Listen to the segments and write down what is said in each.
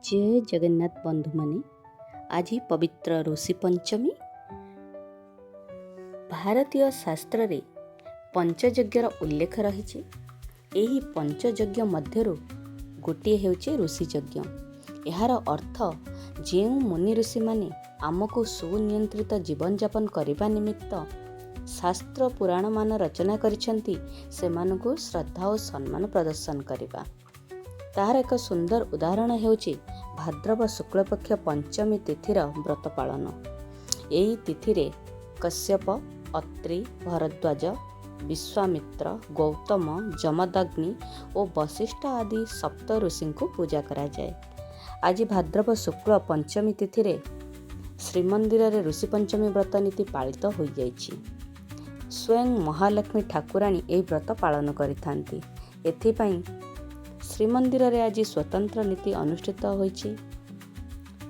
ଜୟ ଜଗନ୍ନାଥ ବନ୍ଧୁମାନେ, ଆଜି ପବିତ୍ର ଋଷି ପଞ୍ଚମୀ। ଭାରତୀୟ ଶାସ୍ତ୍ରରେ ପଞ୍ଚଯଜ୍ଞର ଉଲ୍ଲେଖ ରହିଛି। ଏହି ପଞ୍ଚଯଜ୍ଞ ମଧ୍ୟରୁ ଗୋଟିଏ ହେଉଛି ଋଷି ଯଜ୍ଞ। ଏହାର ଅର୍ଥ, ଯେଉଁ ମୁନି ଋଷିମାନେ ଆମକୁ ସୁନିୟନ୍ତ୍ରିତ ଜୀବନଯାପନ କରିବା ନିମିତ୍ତ ଶାସ୍ତ୍ର ପୁରାଣମାନ ରଚନା କରିଛନ୍ତି, ସେମାନଙ୍କୁ ଶ୍ରଦ୍ଧା ଓ ସମ୍ମାନ ପ୍ରଦର୍ଶନ କରିବା। ତାହାର ଏକ ସୁନ୍ଦର ଉଦାହରଣ ହେଉଛି ଭାଦ୍ରବ ଶୁକ୍ଳପକ୍ଷ ପଞ୍ଚମୀ ତିଥିର ବ୍ରତ ପାଳନ। ଏହି ତିଥିରେ କଶ୍ୟପ, ଅତ୍ରି, ଭରଦ୍ୱାଜ, ବିଶ୍ୱାମିତ୍ର, ଗୌତମ, ଯମଦଗ୍ନି ଓ ବଶିଷ୍ଠ ଆଦି ସପ୍ତ ଋଷିଙ୍କୁ ପୂଜା କରାଯାଏ। ଆଜି ଭାଦ୍ରବ ଶୁକ୍ଳ ପଞ୍ଚମୀ ତିଥିରେ ଶ୍ରୀମନ୍ଦିରରେ ଋଷି ପଞ୍ଚମୀ ବ୍ରତ ନୀତି ପାଳିତ ହୋଇଯାଇଛି। ସ୍ୱୟଂ ମହାଲକ୍ଷ୍ମୀ ଠାକୁରାଣୀ ଏହି ବ୍ରତ ପାଳନ କରିଥାନ୍ତି। ଏଥିପାଇଁ ଶ୍ରୀମନ୍ଦିରରେ ଆଜି ସ୍ୱତନ୍ତ୍ର ନୀତି ଅନୁଷ୍ଠିତ ହୋଇଛି।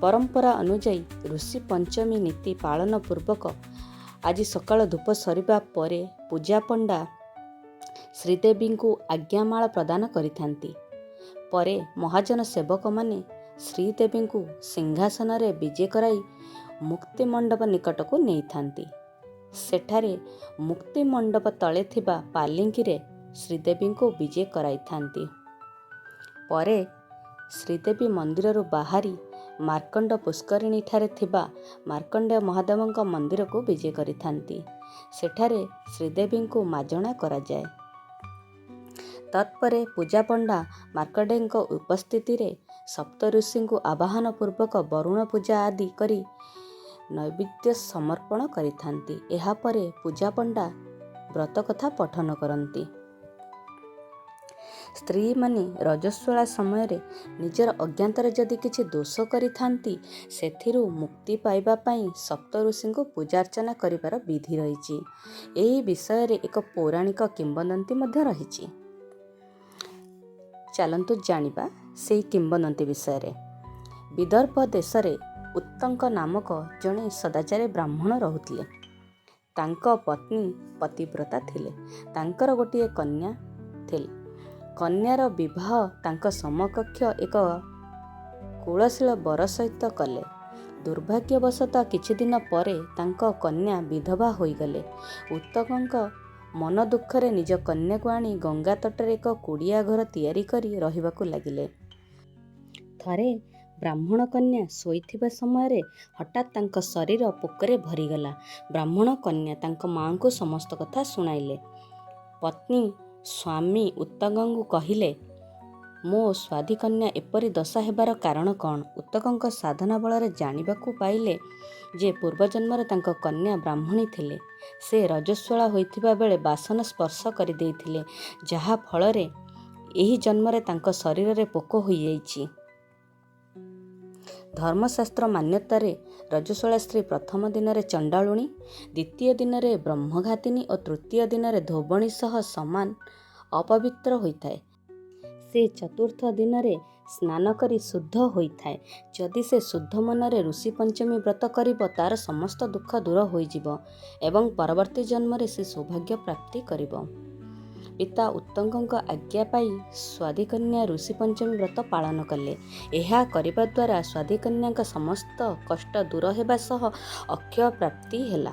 ପରମ୍ପରା ଅନୁଯାୟୀ ଋଷି ପଞ୍ଚମୀ ନୀତି ପାଳନ ପୂର୍ବକ ଆଜି ସକାଳ ଧୂପ ସରିବା ପରେ ପୂଜାପଣ୍ଡା ଶ୍ରୀଦେବୀଙ୍କୁ ଆଜ୍ଞାମାଳ ପ୍ରଦାନ କରିଥାନ୍ତି। ପରେ ମହାଜନ ସେବକମାନେ ଶ୍ରୀଦେବୀଙ୍କୁ ସିଂହାସନରେ ବିଜେ କରାଇ ମୁକ୍ତିମଣ୍ଡପ ନିକଟକୁ ନେଇଥାନ୍ତି। ସେଠାରେ ମୁକ୍ତିମଣ୍ଡପ ତଳେ ଥିବା ପାଲିଙ୍କିରେ ଶ୍ରୀଦେବୀଙ୍କୁ ବିଜେ କରାଇଥାନ୍ତି। ପରେ ଶ୍ରୀଦେବୀ ମନ୍ଦିରରୁ ବାହାରି ମାର୍କଣ୍ଡ ପୁଷ୍କରିଣୀଠାରେ ଥିବା ମାର୍କଣ୍ଡେୟ ମହାଦେବଙ୍କ ମନ୍ଦିରକୁ ବିଜେ କରିଥାନ୍ତି। ସେଠାରେ ଶ୍ରୀଦେବୀଙ୍କୁ ମାଜଣା କରାଯାଏ। ତତ୍ପରେ ପୂଜାପଣ୍ଡା ମାର୍କଣ୍ଡେୟଙ୍କ ଉପସ୍ଥିତିରେ ସପ୍ତଋଷିଙ୍କୁ ଆବାହନ ପୂର୍ବକ ବରୁଣ ପୂଜା ଆଦି କରି ନୈବେଦ୍ୟ ସମର୍ପଣ କରିଥାନ୍ତି। ଏହାପରେ ପୂଜାପଣ୍ଡା ବ୍ରତକଥା ପଠନ କରନ୍ତି। ସ୍ତ୍ରୀମାନେ ରଜସ୍ୱଳା ସମୟରେ ନିଜର ଅଜ୍ଞାତରେ ଯଦି କିଛି ଦୋଷ କରିଥାନ୍ତି, ସେଥିରୁ ମୁକ୍ତି ପାଇବା ପାଇଁ ସପ୍ତଋଷିଙ୍କୁ ପୂଜାର୍ଚ୍ଚନା କରିବାର ବିଧି ରହିଛି। ଏହି ବିଷୟରେ ଏକ ପୌରାଣିକ କିମ୍ବଦନ୍ତୀ ମଧ୍ୟ ରହିଛି। ଚାଲନ୍ତୁ ଜାଣିବା ସେହି କିମ୍ବଦନ୍ତୀ ବିଷୟରେ। ବିଦର୍ଭ ଦେଶରେ ଉତ୍ତଙ୍କ ନାମକ ଜଣେ ସଦାଚାରୀ ବ୍ରାହ୍ମଣ ରହୁଥିଲେ। ତାଙ୍କ ପତ୍ନୀ ପତିବ୍ରତା ଥିଲେ। ତାଙ୍କର ଗୋଟିଏ କନ୍ୟା ଥିଲେ। କନ୍ୟାର ବିବାହ ତାଙ୍କ ସମକକ୍ଷ ଏକ କୁଳଶୀଳ ବର ସହିତ କଲେ। ଦୁର୍ଭାଗ୍ୟବଶତଃ କିଛିଦିନ ପରେ ତାଙ୍କ କନ୍ୟା ବିଧବା ହୋଇଗଲେ। ଉତ୍ତକଙ୍କ ମନ ଦୁଃଖରେ ନିଜ କନ୍ୟାକୁ ଆଣି ଗଙ୍ଗା ତଟରେ ଏକ କୁଡ଼ିଆ ଘର ତିଆରି କରି ରହିବାକୁ ଲାଗିଲେ। ଥରେ ବ୍ରାହ୍ମଣ କନ୍ୟା ଶୋଇଥିବା ସମୟରେ ହଠାତ୍ ତାଙ୍କ ଶରୀର ପୋକରେ ଭରିଗଲା। ବ୍ରାହ୍ମଣ କନ୍ୟା ତାଙ୍କ ମାଆଙ୍କୁ ସମସ୍ତ କଥା ଶୁଣାଇଲେ। ପତ୍ନୀ ସ୍ୱାମୀ ଉତ୍ତକଙ୍କୁ କହିଲେ, "ମୋ ସାଧ୍ୱୀ କନ୍ୟା ଏପରି ଦଶା ହେବାର କାରଣ କ'ଣ?" ଉତ୍ତକଙ୍କ ସାଧନା ବଳରେ ଜାଣିବାକୁ ପାଇଲେ ଯେ ପୂର୍ବଜନ୍ମରେ ତାଙ୍କ କନ୍ୟା ବ୍ରାହ୍ମଣୀ ଥିଲେ। ସେ ରଜସ୍ୱଳା ହୋଇଥିବା ବେଳେ ବାସନ ସ୍ପର୍ଶ କରିଦେଇଥିଲେ, ଯାହା ଫଳରେ ଏହି ଜନ୍ମରେ ତାଙ୍କ ଶରୀରରେ ପୋକ ହୋଇଯାଇଛି। ଧର୍ମଶାସ୍ତ୍ର ମାନ୍ୟତାରେ ରଜସ୍ୱଳା ସ୍ତ୍ରୀ ପ୍ରଥମ ଦିନରେ ଚଣ୍ଡାଳୁଣୀ, ଦ୍ୱିତୀୟ ଦିନରେ ବ୍ରହ୍ମଘାତିନୀ ଓ ତୃତୀୟ ଦିନରେ ଧୋବଣୀ ସହ ସମାନ ଅପବିତ୍ର ହୋଇଥାଏ। ସେ ଚତୁର୍ଥ ଦିନରେ ସ୍ନାନ କରି ଶୁଦ୍ଧ ହୋଇଥାଏ। ଯଦି ସେ ଶୁଦ୍ଧ ମନରେ ଋଷି ପଞ୍ଚମୀ ବ୍ରତ କରିବ, ତା'ର ସମସ୍ତ ଦୁଃଖ ଦୂର ହୋଇଯିବ ଏବଂ ପରବର୍ତ୍ତୀ ଜନ୍ମରେ ସେ ସୌଭାଗ୍ୟ ପ୍ରାପ୍ତି କରିବ। ପିତା ଉତ୍ତଙ୍କଙ୍କ ଆଜ୍ଞା ପାଇ ସାଧ୍ୱୀକନ୍ୟା ଋଷି ପଞ୍ଚମୀ ବ୍ରତ ପାଳନ କଲେ। ଏହା କରିବା ଦ୍ୱାରା ସାଧ୍ୱୀକନ୍ୟାଙ୍କ ସମସ୍ତ କଷ୍ଟ ଦୂର ହେବା ସହ ଅକ୍ଷୟ ପ୍ରାପ୍ତି ହେଲା।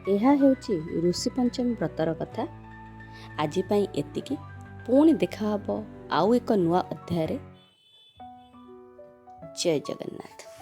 ଏହା ହେଉଛି ଋଷି ପଞ୍ଚମୀ ବ୍ରତର କଥା। ଆଜି ପାଇଁ ଏତିକି। ପୁଣି ଦେଖାହବ ଆଉ ଏକ ନୂଆ ଅଧ୍ୟାୟରେ। ଜୟ ଜଗନ୍ନାଥ।